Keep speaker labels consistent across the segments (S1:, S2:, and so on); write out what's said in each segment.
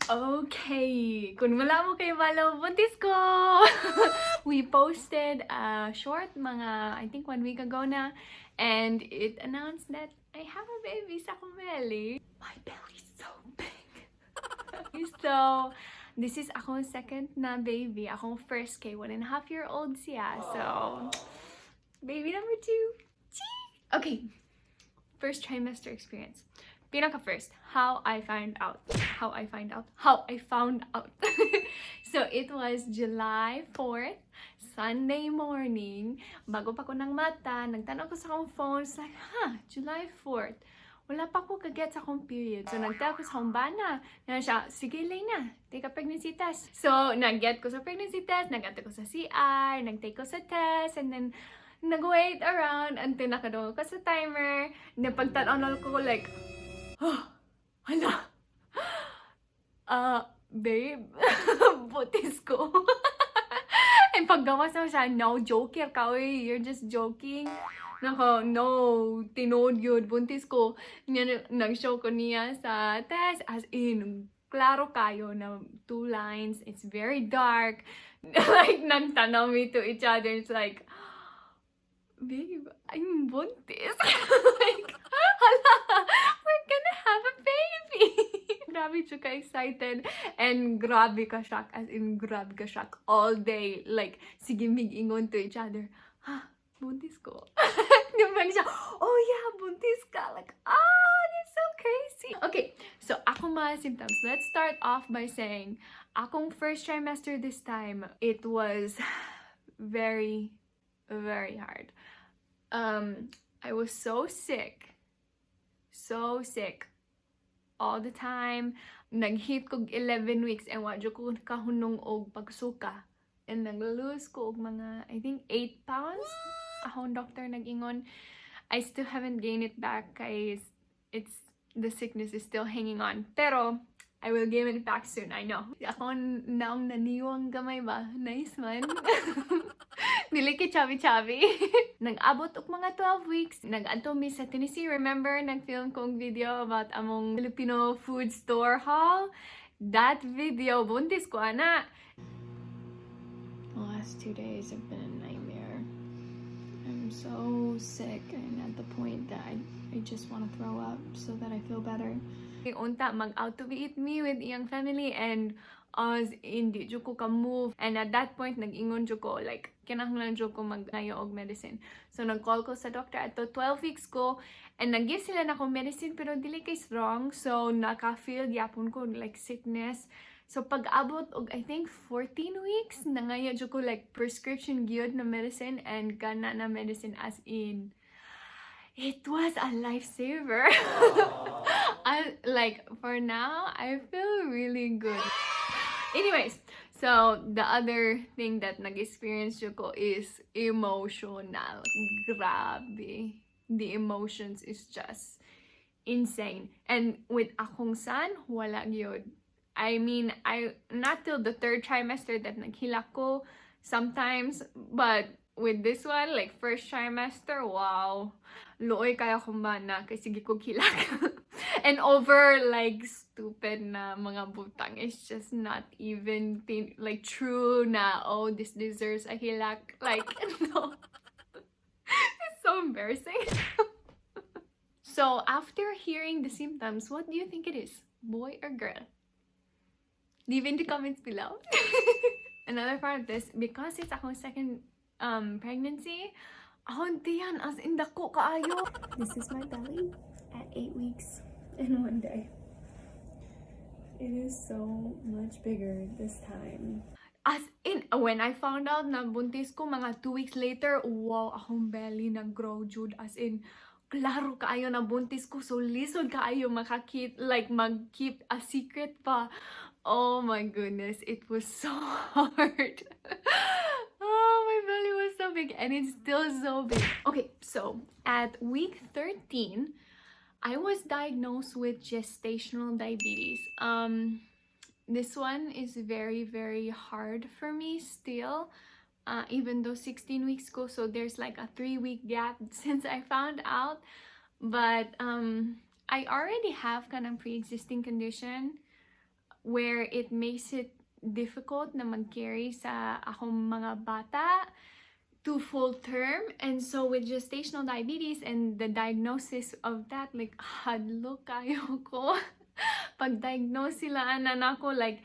S1: Okay, kung wala mo kahibalo, buntis ko! We posted a short mga, I think, one week ago na, and it announced that I have a baby sa akong belly. My belly's so big. So, this is akong second na baby. Akong first kay 1.5-year-old siya. So, baby number two. Chee! Okay, first trimester experience. Pinaka first, how I find out. How I find out. How I found out. So, it was July 4th, Sunday morning. Bago pa ko nangmata, nagtan-aw ko sa akong phone. It's like, "Huh, July 4th. Wala pa ko kaget sa akong period." So, nagtell ko sa akong bana. Na siya, "Sige, Lena, take a pregnancy test." So, nag-get ko sa pregnancy test, nag ko sa CR, nag-take ko sa test, and then, nag-wait around until nakadungog ko sa timer. Na pagtanaw na ko, like, "Oh, hala. Babe, buntis ko." And paggawas na siya, "No, joker ka, uy. You're just joking." Nako, "No, tinuod gyud, buntis ko." Niya, nag-show ko niya sa test, as in, klaro kaayo na two lines, it's very dark. Like, nagtanaw me to each other. It's like, "Babe, I'm buntis." Like, "Hala, we're gonna have a baby." Grabe siya ka-excited. And grabe ka shock. As in, grabe ka shock all day. Like, sige mig-ingon to each other, "Ha, buntis ko." Di ba siya, "Oh yeah, buntis ka." Like, "Ah, that's so crazy." Okay, so ako mga symptoms. Let's start off by saying, akong first trimester this time, it was very, very hard. I was so sick. So sick all the time. Nag-hit kog 11 weeks and wa jud ko kahunong og pagsuka. And nag-lose ko og mga, I think, 8 pounds. Akong doctor nag-ingon. I still haven't gained it back kay the sickness is still hanging on. Pero, I will gain it back soon, I know. Ako naong naniwang gamay ba? Nice man. Dili kay chubby-chubby. Nag-abot og mga 12 weeks. Nag-adto mi sa Tennessee. Remember, nag-film kong video about among Filipino food store haul? That video, buntis ko, ana. The last 2 days have been a nightmare. I'm so sick and at the point that I just want to throw up so that I feel better. Unta, mag-out to eat me with iyang family and as in, di jud ko ka-move. And at that point, nag-ingon jud ko, like, kinahanglan jud ko mag-ngayo og medicine. So, nag-call ko sa doctor ato 12 weeks ko and nag-give sila nako medicine pero dili kay strong. So, naka-feel gyapon ko like sickness. So, pag-abot og I think 14 weeks, nangayo jud ko like prescription gyud na medicine and kana na medicine, as in, it was a lifesaver. Like, for now, I feel really good. Anyways, so the other thing that nag-experience ko is emotional. Grabe. The emotions is just insane. And with akong son, wala gyud. I mean, I not till the third trimester that naghilak ko sometimes, but with this one, like first trimester, wow. Luoy kaayo akong bana kay sige ko hilak. And over like stupid na mga butang. It's just not even like true na, "Oh, this deserves a hilak." Like, no. It's so embarrassing. So, after hearing the symptoms, what do you think it is? Boy or girl? Leave in the comments below. Another part of this, because it's akong second pregnancy, akong tiyan as in dako kaayo.
S2: This is my belly at 8 weeks and 1 day. It is so much bigger this time.
S1: As in, when I found out na buntis ko, mga 2 weeks later, wow, akong belly nag-grow, jud. As in, klaro kaayo na buntis ko. So, lisod kaayo makakit, like, mag-keep a secret pa. Oh my goodness, it was so hard. Oh, my belly was so big and it's still so big. Okay, so at week 13, I was diagnosed with gestational diabetes. This one is very, very hard for me still, even though 16 weeks go, so there's like a 3-week gap since I found out. But I already have kind of pre-existing condition. Where it makes it difficult na mag-carry sa akong mga bata to full term. And so with gestational diabetes and the diagnosis of that, like, hadlok kaayo ko. Pag-diagnose sila ana nako, like,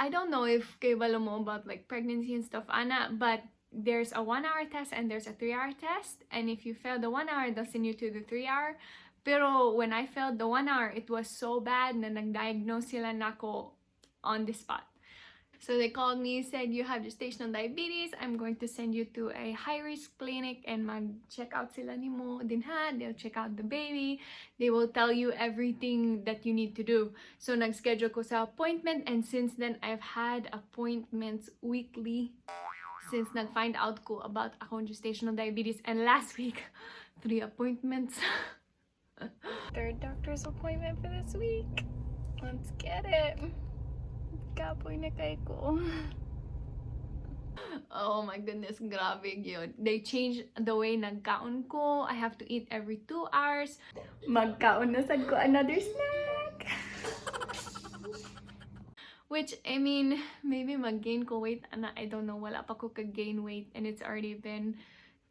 S1: I don't know if kabalo mo about, like, pregnancy and stuff, ana, but there's a 1 hour test and there's a 3 hour test. And if you fail the 1 hour, they'll send you to the 3 hour. Pero when I failed the 1 hour, it was so bad na nag-diagnose sila nako on the spot. So they called me, said, "You have gestational diabetes. I'm going to send you to a high-risk clinic and mag-check out sila nimo dinha. They'll check out the baby. They will tell you everything that you need to do." So nag-schedule ko sa appointment, and since then, I've had appointments weekly since nag-find out ko about akong gestational diabetes. And last week, three appointments. Third doctor's appointment for this week. Let's get it. Kapoy na kaayo ko. Oh my goodness, grabe yun. They changed the way nagkaon ko. I have to eat every 2 hours. Magkaon na sad ko another snack. Which, I mean, maybe mag-gain ko weight. Ana, I don't know. Wala pa ko ka-gain weight. And it's already been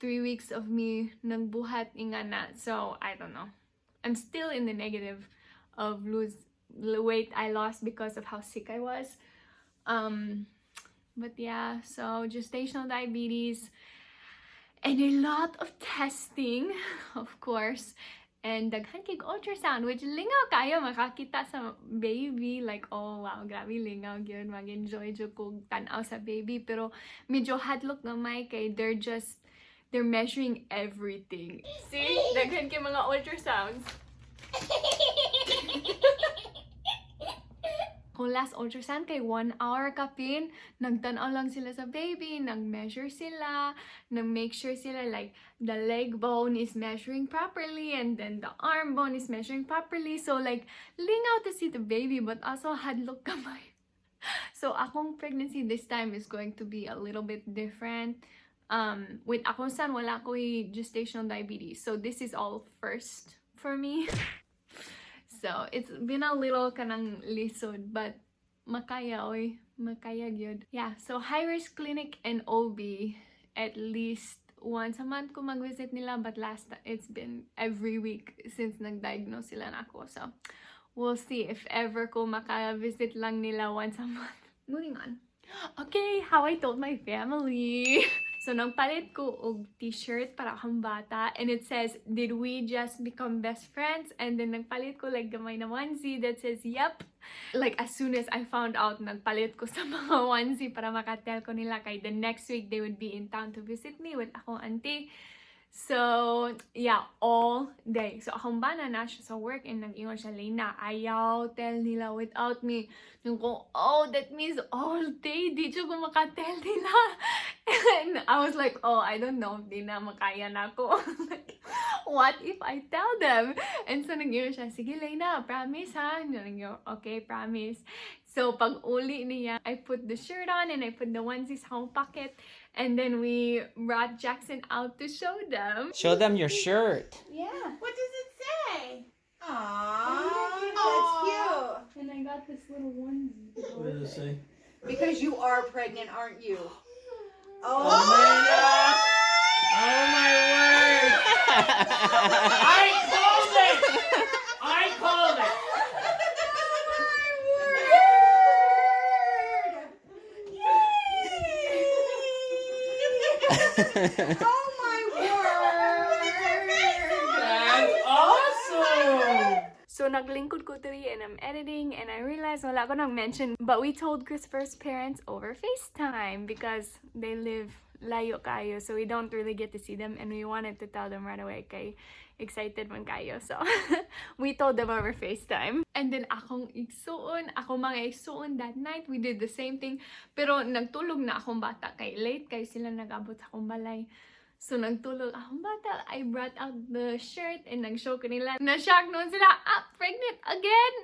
S1: 3 weeks of me nagbuhat ingana. So, I don't know. I'm still in the negative of lose the weight I lost because of how sick I was. But yeah, so gestational diabetes and a lot of testing, of course. And daghan kay ultrasound, which lingaw kaayo makakita sa baby. Like, oh wow, grabe lingaw gyud. Mag-enjoy jud kog tan-aw sa baby. Pero medyo hadlok gamay kay they're measuring everything. See? Daghan kay mga ultrasounds. Kung last ultrasound kay 1 hour kapin, nagtanaw lang sila sa baby, nag-measure sila, nag-make sure sila, like, the leg bone is measuring properly and then the arm bone is measuring properly. So, like, lingaw to see the baby, but also hadlok gamay. So akong pregnancy this time is going to be a little bit different. With akong son, wala ko'y gestational diabetes. So this is all first for me. So it's been a little kanang lisod, but makaya oy, makaya gyud. Yeah, so high risk clinic and OB at least once a month ko mag-visit nila, but last it's been every week since nag-diagnose sila nako. So we'll see if ever ko maka-visit lang nila once a month. Moving on. Okay, how I told my family. So, nagpalit ko og t-shirt para akong bata and it says, "Did we just become best friends?" And then nagpalit ko, like, gamay na onesie that says, "Yep." Like, as soon as I found out, nagpalit ko sa mga onesie para maka-tell ko nila kay the next week they would be in town to visit me with akong auntie. So, yeah, all day. So, akong bana na siya sa work and nag-ingon siya, "Lena, ayaw tell nila without me." Ingon ko, "Oh, that means all day, di ko maka-tell nila." And I was like, "Oh, I don't know if di na makaya nako. Like, what if I tell them?" And so, nag-ingon siya, "Sige, Lena, promise ha?" Nag-ingon, "Okay, promise." So, pag uli niya, I put the shirt on and I put the onesie sa akong pocket. And then we brought Jackson out to show them.
S3: Show them your shirt.
S2: Yeah.
S4: What does it say? Aww, that's cute.
S2: And I got this little onesie to go
S5: What does
S2: with
S5: it say?
S6: Because you are pregnant, aren't you?
S4: Oh,
S3: Oh my word!
S5: I called it! I called it!
S4: My word! Yay!
S6: Oh my word!
S5: That's awesome!
S1: So, naglingkod ko today and I'm editing and I realized wala ko nang mention. But we told Christopher's parents over FaceTime because they live layo kaayo. So, we don't really get to see them and we wanted to tell them right away kay excited man kaayo. So, we told them over FaceTime. And then, akong igsuon, akong mga igsuon that night, we did the same thing. Pero, nagtulog na akong bata kay late kay sila nag-abot sa akong balay. So, nagtulog akong bata. I brought out the shirt and nag-show ko nila. Na-shock nuon sila, "Ah, pregnant again!"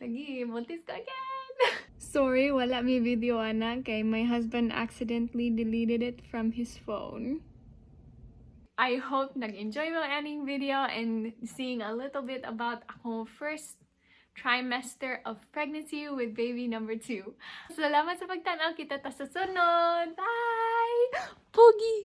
S1: Lagi, buntis ko again! Sorry, wala mi video ana kay my husband accidentally deleted it from his phone. I hope nag-enjoy mo aning video and seeing a little bit about akong first trimester of pregnancy with baby number 2. Salamat sa pagtanaw. Kita ta sa sunod. Bye! Pogi!